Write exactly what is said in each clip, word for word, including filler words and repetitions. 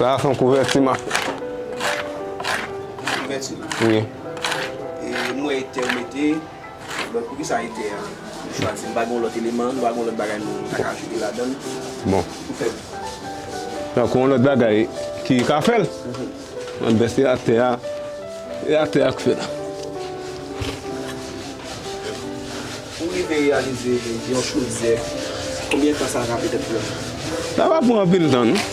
Sa a se yon kouvèti m ap fè. Kouvèti? Wi. E m wè e tè w mete. Donk, poukisa e tè a? Nou chwazi, nou pa gen yon lòt eleman, nou pa gen yon lòt bagay nou ta ka ajoute ladan l. Bon. Pou fè. Donk, yon lòt bagay ki ka fè l. Mwen bèse atè a. E atè a k fè l. Pou rive reyalize yon chodyè, konbyen tan sa ka petèt pran? Sa pa pran anpil tan, non.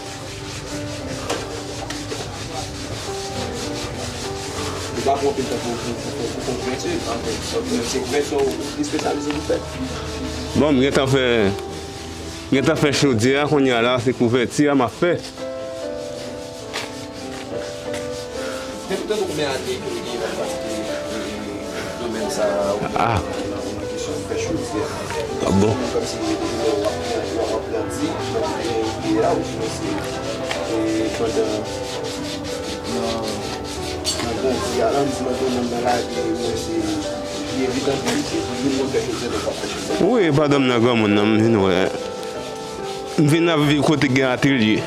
Li pa pran anpil tan pou, pou, pou, pou fè kouvèti, anfen, donk, se kouvèti ou espesyalize pou fè. Bon, m gentan fè, m gentan fè chodyè a, kounye a la, se kouvèti a m ap fè. Depi tankou konbyen ane ke w gentan pratike, e, e, domèn sa a, ou nan, nan kesyon fè chodyè? Ah bon? Kòmsi depi lè w ap, w ap grandi, donk, ou gen ide a, ou sinon se, e, pandan nan, nan grandi a, la, m di nan domèn nan lavi, mwen se, li evidan pou li, se toujou moun fè chodyè, donk w ap fè chodyè. Wi, pandan m nan granmoun nan, m vin wè. M vin ap viv kote gen atelye.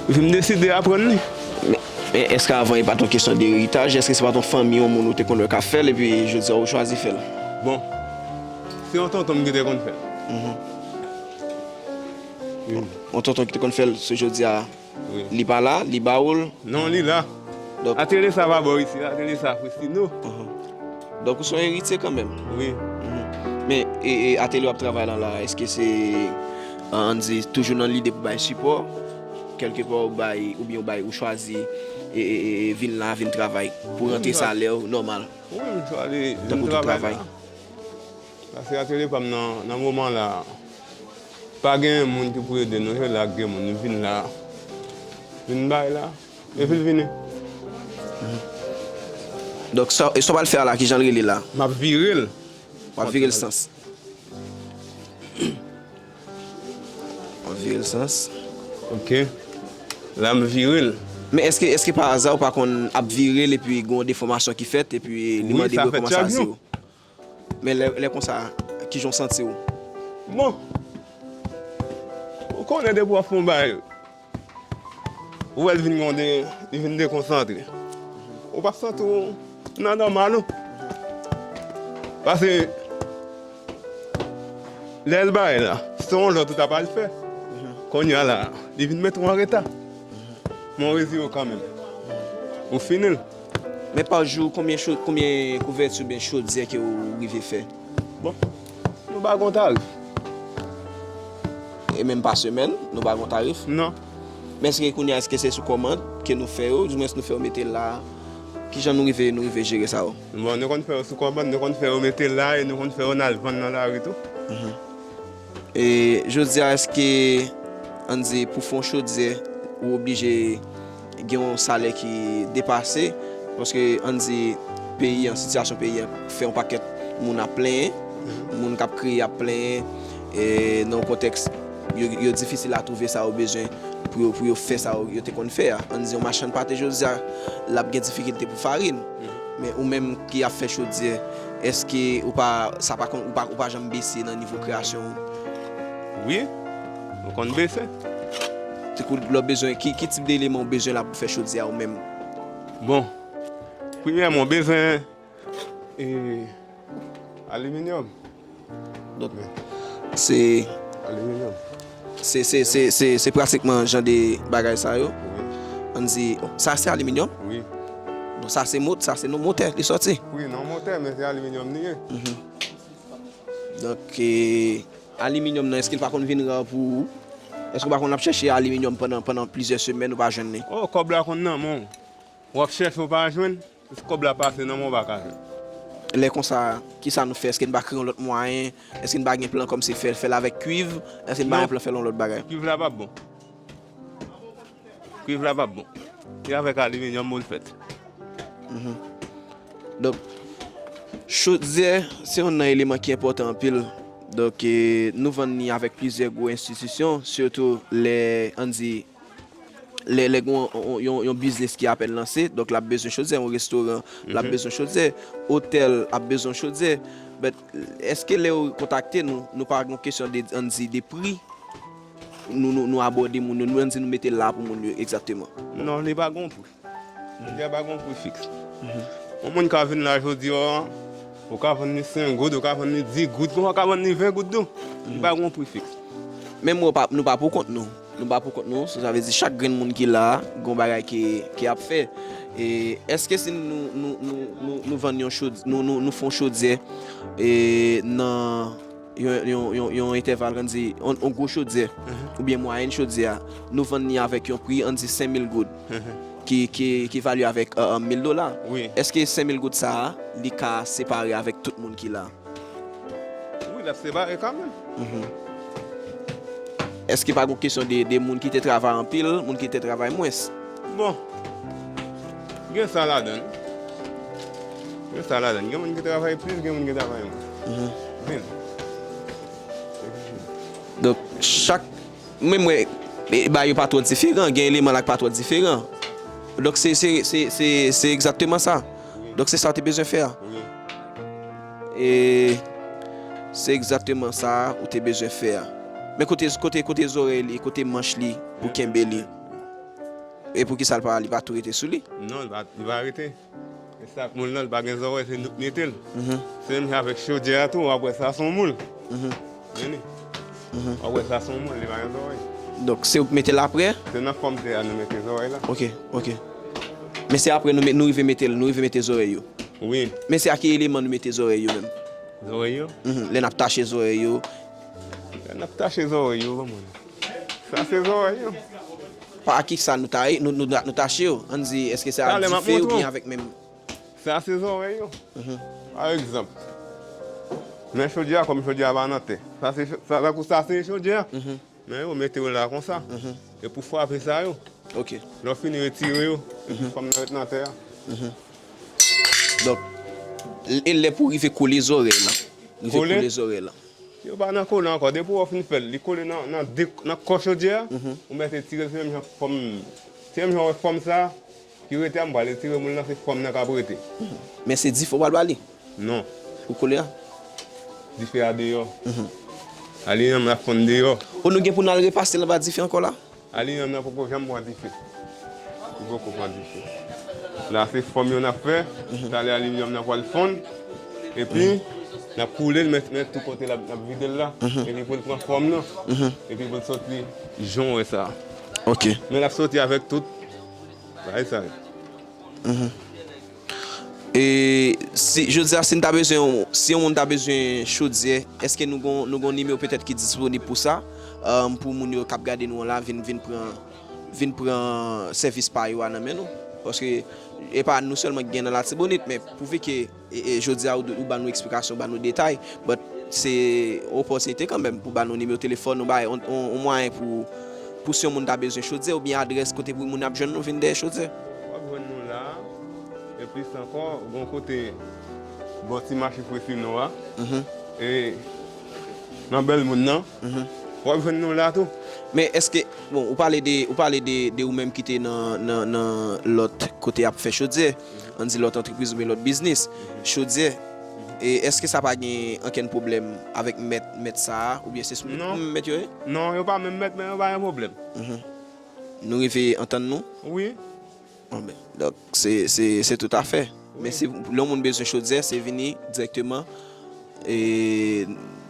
Epi m deside aprann li. Men, men èske avan e pa t yon kesyon de eritaj? Èske se pa t yon fanmi, yon moun ou te konn wè k ap fè l, epi jodi a ou chwazi fè l? Bon, se yon tonton m ki te konn fè l. Mhm. Wi. Yon tonton ki te konn fè l, se jodi a Wi. Li pa la, li ba ou l? Non, li la. Donk atelye sa pa bò isi, atelye sa Fristino. Mhm. Donk ou se yon eritye kanmenm. Wi. Mhm. Men, e, e, atelye w ap travay la, la, èske se, an, ann di, toujou nan lide pou bay sipò? Kèlkepè ou bay, oubyen ou bay, ou chwazi, e, e, e, e, vin la, vin travay, pou rantre salè w nòmal? Wi, m chwazi vin travay la. Paske atelye pa m nan, nan moman la, pa gen moun ki pou ede nou, se la k gen moun, nou vin la, vin bay la, epi l vini. Donk, sa, e sa w pral fè a la, kijan l rele la? M ap vire l. W ap vire l sans. W ap vire l sans. Ok. La, m vire l. Men èske, èske pa aza ou pa konn ap vire l epi gen yon defòmasyon ki fèt epi li mande w rekòmanse a zewo? Men lè, lè konsa, kijan w santi w? Bon, ou konnen depi w ap fè yon bagay, ou wè l vin gen yon de, li vin dekonsantre. Ou p ap santi w nan nòmal ou. Paske lè l bay la, se yon lòt ou ta pral fè. Kounye a la, li vin mete w an reta. Men w reziye w kanmenm. Ou fini l. Men pa jou, konbyen cho-, konbyen kouvèti oubyen chodyè ke w rive fè? Bon, nou pa gon tarif. E menm pa semèn, nou pa gon tarif? Non. Men èske kounye a, èske se sou kòmand ke nou fè yo? Dimwens nou fè yo mete la? Kijan nou rive, nou rive jere sa yo? Bon, nou konn fè yo sou kòmand, nou konn fè yo mete la e nou konn fè yo n al vann nan lari tou. Mhm. E jodi a, èske, ann di, pou fè yon chodyè, ou oblije gen yon salè ki depase? Paske, ann di, peyi an, sitiyasyon peyi an fè yon pakèt moun ap plenyen, moun k ap kriye ap plenyen, e nan yon kontèks, yo, yo difisil a twouve sa yo bezwen pou yo, pou yo fè sa yo, yo te konn fè a. Ann di, yon machann pate jodi a, l ap gen difikilte pou farin. Men ou menm ki ap fè chodyè, èske ou pa, sa pa konn, ou pa, ou pa janm bese nan nivo kreyasyon ou? Wi, mwen konn bese. Tankou lè w bezwen, ki, ki tip de eleman ou bezwen la pou fè chodyè a ou menm? Bon, premyèman, w bezwen, e, aliminyòm. Donk, se, aliminyòm. Se, se, se, se, se pratikman jan de bagay sa yo. Wi. Ann di, sa se aliminyòm? Wi. Bon, sa se mot-, sa se nan motè li sòti? Wi, nan motè, men se aliminyòm li ye. Mhm. Donk, e, aliminyòm nan, èske l pa konn vin ra pou ou? Èske w pa konn ap chèche aliminyòm pandan, pandan plizyè semèn ou pa jwenn li? Oh, kòb la konn nan men w. W ap chèche, w pa jwenn. Kòb la pase nan men w, w pa ka jwenn. Lè konsa, kisa nou fè? Èske n pa kreye yon lòt mwayen? Èske n pa gen plan kòmsi fè, fè l avèk kwiv? Èske n pa gen plan fè l yon lòt bagay? Non. Kwiv la p ap bon. Kwiv la p ap bon. Se avèk aliminyòm pou l fèt. Mhm. Donk, chodyè, se youn nan eleman ki enpòtan anpil. Donk, e, nou vann li avèk plizyè gwo enstitisyon, sitou lè, ann di, lè, lè gen yon, yon, yon biznis ki apèn lanse, donk l ap bezwen chodyè, yon restoran, l ap bezwen chodyè, otèl ap bezwen chodyè. But, èske lè yo kontakte nou, nou pa gen yon kesyon de, ann di, de pri? nou, nou, nou abòde moun yo, nou, ann di nou mete l la pou moun yo egzakteman? Non, li pa gen yon pri. Jodi a pa gen yon pri fiks. Yon moun ka vin la jodi a, ou ka vann li senk goud, ou ka vann li dis goud, ou ka vann li ven goud tou. Li pa gen yon pri fiks. Men mwen pa, nou pa pou kont nou. Nou pa pou kont nou. So, sa vle di chak grenn moun ki la a, gen yon bagay ki, ki ap fè. E èske si nou, nou, nou, nou, nou vann yon chod-, nou, nou, nou fè yon chodyè, e nan yon, yon, yon, yon entèval, ann di, yon, yon gwo chodyè, oubyen mwayèn chodyè a, nou vann li avèk yon pri, ann di, senk mil goud, ki, ki, ki valye avèk, euh, euh, mil dola. Wi. Èske senk mil goud sa a, li ka separe avèk tout moun ki la? Wi, l ap separe kanmenm. Èske pa gen kesyon de, de moun ki te travay anpil, moun ki te travay mwens? Bon, gen sa ladan. Gen sa ladan. Gen moun ki travay plis, gen moun ki travay mwens. Wi. Donk, chak, men mwen, e, ba yo pa twò diferan, gen eleman la ki pa twò diferan. Donk, se, se, se, se, se egzakteman sa. Donk, se sa w te bezwen fè a. Wi. E se egzakteman sa ou te bezwen fè a. Men kote, kote, kote zòrèy li, kote manch li pou kenbe li? E poukisa l pa, li pa tou rete sou li? Non, li pa, li pa rete. E sa k moul nan, li pa gen zòrèy, se nou k mete l. Se menm jan avèk chodyè a tou, w ap wè sa se yon moul. Men li. W ap wè sa se yon moul, li pa gen zòrèy. Donk, se ou k mete l apre? Se nan fòm tè a nou mete zòrèy la. Ok, ok. Men se apre nou, nou rive mete l, nou rive mete zòrèy yo. Wi. Men se a ki eleman nou mete zòrèy yo menm? Zòrèy yo? Mhm. Lè n ap tache zòrèy yo. Lè n ap tache zòrèy yo, kòman? Sa se zòrèy yo. Pa a ki sa nou taye, nou, nou, nou tache yo? Ann di, èske se a dife oubyen avèk menm? Sa se zòrèy yo. Mhm. Pa egzanp, men chodyè a, kòm chodyè a pa nan tè. Sa se cho-, sa, tankou sa se chodyè a. Mhm. Men yo mete yo la konsa. Mhm. E pou frape sa yo. Ok. Lè w fini retire yo, epi fanm nan ret nan tè a. Mhm. Donk, e lè pou rive kole zòrèy la. Rive kole zòrèy la. Yo pa nan kole ankò. Depi w fin fè l, li kole nan, nan de, nan kò chodyè a, ou mèt retire l, se menm jan fanm, se menm jan w wè fanm sa, ki rete a, m pral retire moul nan, se fanm nan k ap rete. Men se dife w pral ba li? Non. Pou kole a? Dife a deyò. Alinyanm nan ap fonn deyò. O, nou gen pou n al repase l anba dife ankò la? Alinyanm nan poko janm pran dife. Li poko pran dife. La se fòm yo n ap fè. Talè alinyanm nan pral fonn. Epi, n ap koule l, men, men tout kote l ap, n ap vide l la. Epi pou l pran fòm nan. Epi pou l soti jan w wè sa. Ok. Men l ap soti avèk tout bagay sa yo. Mhm. E si, jodi a, si n ta bezwen, si yon moun ta bezwen chodyè, èske nou gon, nou gon nimewo petèt ki disponib pou sa? Èm, pou moun yo k ap gade nou an la, vin, vin pran, vin pran sèvis pa yo a nan men nou. Paske e pa nou sèlman ki gen nan Latibonit, men pouvi ke, e, e, jodi a, ou, ou ban nou eksplikasyon, ou ban nou detay, but se opòtinite kanmenm pou ban nou nimewo telefòn, ou bay on, on, on mwayen pou, pou si yon moun ta bezwen chodyè, oubyen adrès kote pou moun ap jwenn nou vin dèyè chodyè. W ap jwenn nou la a. E plis ankò, gon kote bò ti mache Fresno a. Mhm. E nan Bèl Moun nan. Mhm. W ap jwenn nou la tou. Men èske, bon, ou pale de, ou pale de, de ou menm ki te nan, nan, nan lòt kote y ap fè chodyè, ann di lòt antrepriz oubyen lòt biznis, chodyè. E èske sa pa gen ankenn pwoblèm avèk mèt, mèt sa a, oubyen se sou mèt, non, menm mèt yo ye? Non, yo pa menm mèt, men yo pa gen pwoblèm. Mhm. Nou rive antann nou? Wi. Bon, ben, donk, se, se, se toutafè. Wi. Men si yon moun bezwen chodyè, se vini dirèkteman, e,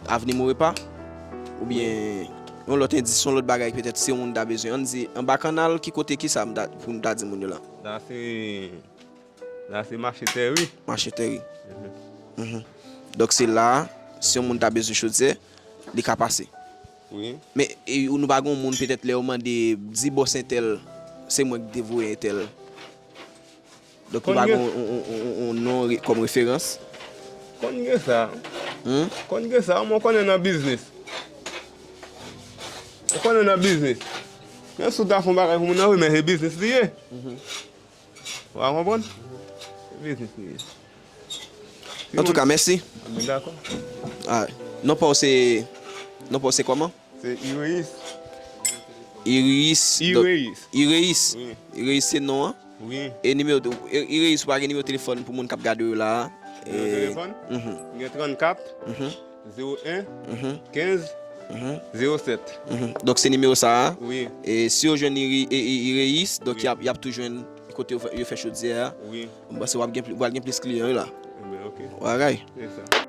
Avni Maurepas, oubyen yon lòt endis, yon lòt bagay, petèt, si yon moun ta bezwen, ann di, anba kannal, ki kote, ki sa m ta, pou m ta di moun yo la? La, se, la, se mache Tèri. Mache Tèri. Mhm. Mhm. Donk, se la, si yon moun ta bezwen chodyè, li ka pase. Wi. Men, e, nou pa gen yon moun, petèt, lè yo mande, di bòs entèl, se mwen ki te voye entèl. Donk, nou pa gen yon, yon, yon, yon, yon non re-, kòm referans. Konn gen sa. Hmm? Konn gen sa, men w konnen nan biznis. Ou konnen nan biznis. Menm si w ta fè yon bagay pou moun nan, wi, men se biznis li ye. Mhm. Ou a konprann? Se biznis li ye. Antouka, mèsi. Dakò. Ah, non pa w se, non pa w se kòman? Se Ireis. Ireis. Donk, Ireis. Ireis. Wi. Ireis se non an? Wi. E nimewo, I-, Ireis, ou pa gen nimewo telefòn pou moun k ap gade w la a? Nimewo telefòn? Mhm. Gen trannkat, zewo en, kenz, Zewo sèt. Donk se nimewo sa a. Wi. E si yo jwenn li, e, e, li reyis, donk y ap, y ap tou jwenn kote yo fè, yo fè chodyè a. Wi. M panse w ap gen pli, w al gen plis kliyan wi la. Ebyen, ok. Bagay. Se sa.